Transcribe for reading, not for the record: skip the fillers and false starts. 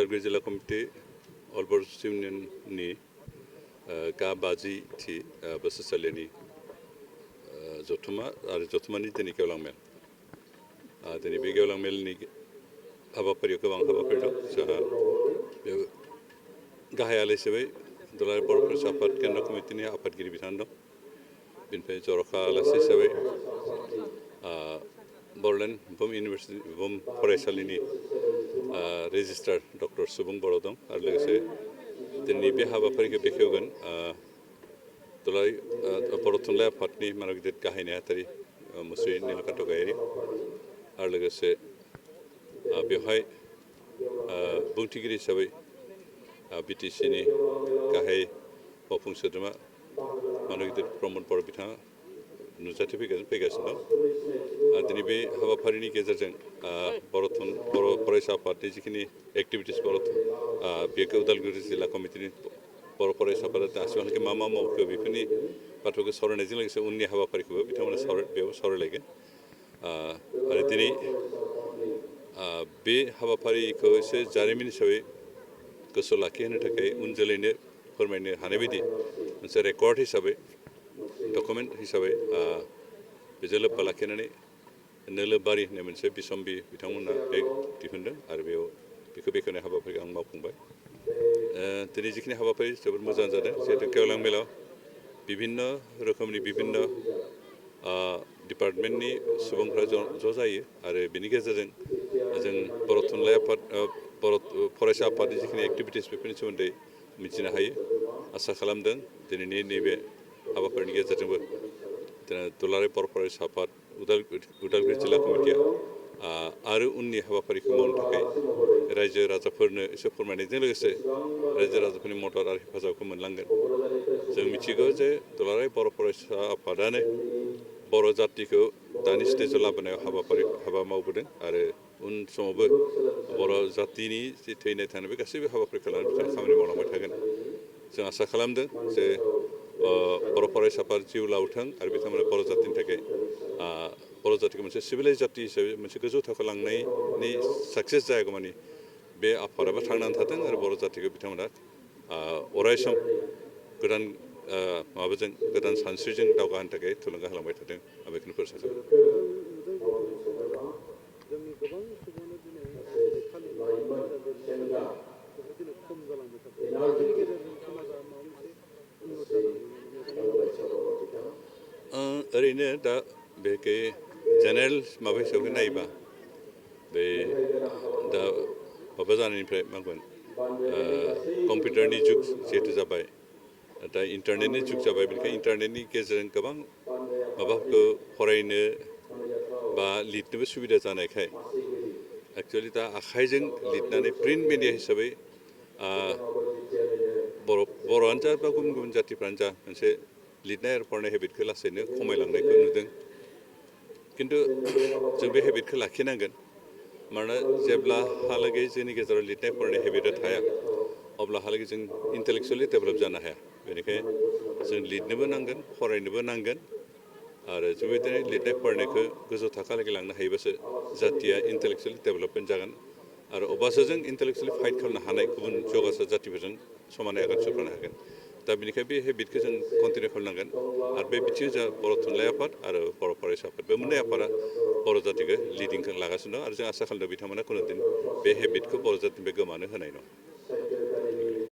उदालगुरि जिल्ला कमिटि अल बर' इउनियननि K-50 बोसोरसालिनि जथुमा आरो जथुमानि दिनै गेवलां मेल दिनै बे गेवलां मेलनि हाबाफारियाव गोबां हाबाफारि दं जोंहा बेयाव गाहाय आलाय हिसाबै दुलाराय बर' फरायसा आफाद केन्द्र कमिटिनि आफादगिरि बिथां दं बेनिफ्राय जर'खा आलासि हिसाबै बड'लेण्ड बुहुम इउनिभार्सिटि बुहुम फरायसालिनि रेजिस्ट्रार डक्टर सुबुं बर' दं आरो लोगोसे दिनै बे हाबाफारिखौ बेखेवगोन दुलाराय बर' थुनलाइ आफादनि मानव गिदिर गाहाय नेहाथारि मुस्रि नीलकान्त गयारि आरो लोगोसे बेवहाय बुंथिगिरि हिसाबै बिटिसिनि गाहाय मावफुं सोद्रोमा मानव गिदिर प्रमद बर' बिथाङा नुजाथिफैगासिनो दं दिनै बे हाबाफारिनि गेजेरजों बर' फरायसा आफादनि जिखिनि एक्टिभिटिस बेखौ उदालगुरि जिल्ला कमिटिनि बर' फरायसाफोरा दासिमहालागै मा मावखो बेफोरनि बाथ्राखौ सावरायनायजों लोगोसे उननि हाबाफारिखौबो बिथांमोना बेयाव सावरायलायगोन आरो दिनै बे हाबाफारिखौ एसे जारिमिन हिसाबै गोसोआव लाखिहोनो थाखाय उन जोलैनो फोरमायनो हानाय बायदि मोनसे रेकर्ड हिसाबै डकुमेन्ट हिसाबै बेजों लोब्बा लाखिनानै नोलोबारि होननाय मोनसे बिसम्बि बिथांमोना बे दिहुनदों आरो बेयाव बेखौ बेखेवनाय हाबाफारिखौ आं मावफुंबाय दिनै जिखिनि हाबाफारि जोबोद मोजां जादों जिहेतु गेवलां मेलाव बिभिन्न रोखोमनि बिभिन्न डिपार्टमेन्टनि सुबुंफ्रा ज' जायो आरो बेनि गेजेरजों जों बर' थुनलाइ आफाद बर' फरायसा आफादनि जिखिनि एक्टिभिटिस बेफोरनि सोमोन्दै मिथिनो हायो आसा खालामदों दिनैनि नैबे हाबाफारिनि गेजेरजोंबो दुलाराय बर' फरायसा आफाद उदालगुरि जिल्ला कमिटिया आरो उननि हाबाफारिखौ मावनो थाखाय रायजो राजाफोरनो एसे फोरमायनायजों लोगोसे रायजो राजाफोरनि मदद आरो हेफाजाबखौ मोनलांगोन जों मिथिगौ जे दुलाराय बर' फरायसा आफादानो बर' जातिखौ दानि स्टेजाव लाबोनायाव हाबा मावबोदों आरो उन समावबो बर' जातिनि जि थैनाय थानाय बे गासैबो हाबाफारिखौ लानानै बिथाङा खामानि मावलांबाय थागोन जों आसा खालामदों जे बर' फरायसाफोर जिउ लावथों आरो बिथांमोना बर' जातिनि थाखाय बर' जातिखौ मोनसे सिभिलाइज जाति हिसाबै मोनसे गोजौ थाखोआव लांनायनि साक्सेस जायागौमानि बे आफादाबो थांनानै थाथों आरो बर' जातिखौ बिथांमोना अरायसम गोदान माबाजों गोदान सानस्रिजों दावगाहोनो थाखाय थुलुंगा होलांबाय थादों आं बेखौनो फोरमायनो सानो जोंनि गोबां सुबुङानो दिनै लेखा लिरनाय आयदा लिरनाय बेफोर दिनै खम जालांबाय थादों बेफोरनि गेजेरजों समाजा माबा मोनसे उन्नत जानो हायो नामा नोंथांनि ओरैनो दा बेखै जेनेरेल माबा हिसाबै नायोबा बे दा माबा जानायनिफ्राय मा बुंगोन कम्पिउटारनि जुग जिहेतु जाबाय दा इन्टारनेटनि जुग जाबाय बेनिखायनो इन्टारनेटनि गेजेरजों गोबां माबाफोरखौ फरायनो बा लिरनोबो सुबिदा जानायखाय एक्सुवेलि दा आखाइजों लिरनानै प्रिन्ट मिडिया हिसाबै बर'आनो जा बा गुबुन गुबुन जातिफ्रानो जा मोनसे लिरनाय आरो फरायनाय हेबिटखौ लासैनो खमायलांनायखौ नुदों खिन्थु जों बे हेबिटखौ लाखिनांगोन मानोना जेब्लाहालागै जोंनि गेजेराव लिरनाय फरायनाय हेबिटा थाया अब्लाहालागै जों इन्टेलेक्सुवेलि डेभेलप जानो हाया बेनिखायनो जों लिरनोबो नांगोन फरायनोबो नांगोन आरो जों बेबायदिनो लिरनाय फरायनायखौ गोजौ थाखोहालागै लांनो हायोबासो जातिया इन्टेलेक्सुवेलि डेभेलपमेन्ट जागोन आरो अब्लासो जों इन्टेलेक्सुवेलि फाइट खालामनो हानाय गुबुन जौगासार जातिफोरजों समानै आगान सुरफानो हागोन दा बेनिखायनो बे हेबिटखौ जों कन्टिनिउ खालामनांगोन आरो बे बिथिङाव जा बर' थुनलाइ आफाद आरो बर' फरायसा आफाद बे मोननै आफादा बर' जातिखौ लिडिं लागासिनो दं आरो जों आसा खालामदों बिथांमोना खुनुदिन बे हेबिटखौ बर' जातिनिफ्राय गोमानो होनाय नङा